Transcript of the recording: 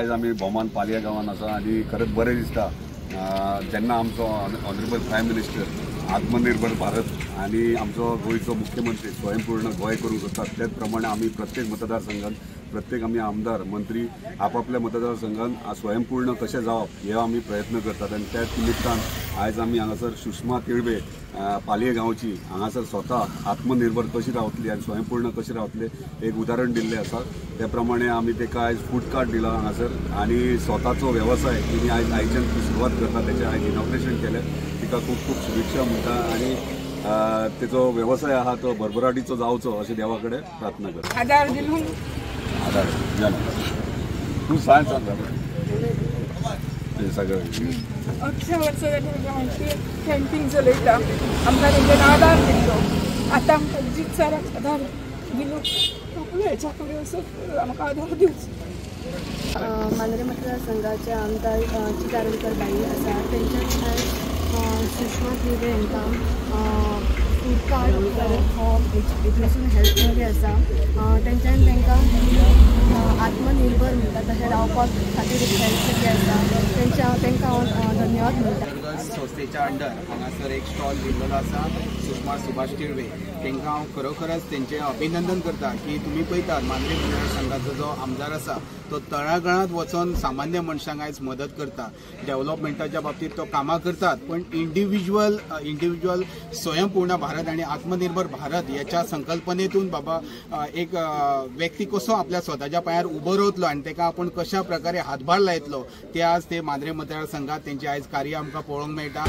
आयज आमी भोमान पालया गांवान आसा आनी खरेंच बरें दिसता जेन्ना आमचो ऑनरेबल प्रायम मिनिस्टर आत्मनिर्भर भारत आनी आमचो गोंयचो मुख्यमंत्री स्वयंपूर्ण गोंय करूंक सोदतात, त्याच प्रमाणे आमी प्रत्येक मतदारसंघात प्रत्येक आमी आमदार मंत्री आपापल्या मतदारसंघात स्वयंपूर्ण कशें जावप हे आमी प्रयत्न करतात. आनी त्याच निमित्तान आयज आमी हांगासर सुषमा तिळवे पालये गांवची हांगासर स्वता आत्मनिर्भर कशी रावतली आनी स्वयंपूर्ण कशी रावतले एक उदाहरण दिल्लें आसा. त्या प्रमाणे आमी ताका आयज फूड कार्ट दिला हांगासर आनी स्वताचो वेवसाय तिणी आयज आयच्यान सुरवात करता, तेचें आयज इनॉग्रेशन केलें. तिका खूब खूब शुभेच्छा म्हणटा आनी तेचो वेवसाय आहा तो भरभराटीचो जावचो अशें देवा कडेन प्रार्थना करता. आधार दिलो, आधार तूं सांग सांग सगळें. 18 वर्सां जालीं आमची कॅम्पींग चलयता, आमकां तेंच्यानी आधार दिल्लो. आतां आमकां जीत सराक आधार दिलो, आपल्या हेच्या कडेन असो आमकां आधार दिवचो. मांद्रे मतदारसंघाचे आमदार चितारडकर बाई आसा, तेंच्यानी आयज सुषमा तिळवे हांकां फूड कार्ट हो हेतून हेल्प केल्ली आसा. तेंच्यानी तांकां आत्मनिर्भर म्हणटा तशें रावपाक खातीर हेल्प केल्ली आसा. तांकां हांव धन्यवाद म्हणटा. संस्थेच्या अंडर हांगासर एक स्टॉल दिल्लो आसा सुषमा सुभाष तिळवे, तांकां हांव खरोखरच तेंचें अभिनंदन करता की तुमी पळयतात मांद्रे मतदारसंघाचो जो आमदार आसा तो तळागाळांत वचोन सामान्य मनशांक आयज मदत करता. डेव्हलपमेंटाच्या बाबतींत तो कामां करतात, पण इंडिव्हिज्युअल स्वयंपूर्ण भारत आनी आत्मनिर्भर भारत ह्याच्या संकल्पनेतून बाबा एक व्यक्ती कसो आपल्या स्वताच्या पांयार उबो रावतलो आनी ताका आपूण कशा प्रकारे हातभार लायतलो ते आज ते मांद्रे मतदारसंघात तेंचे आयज कार्य आमकां पळोवंक मेळटा.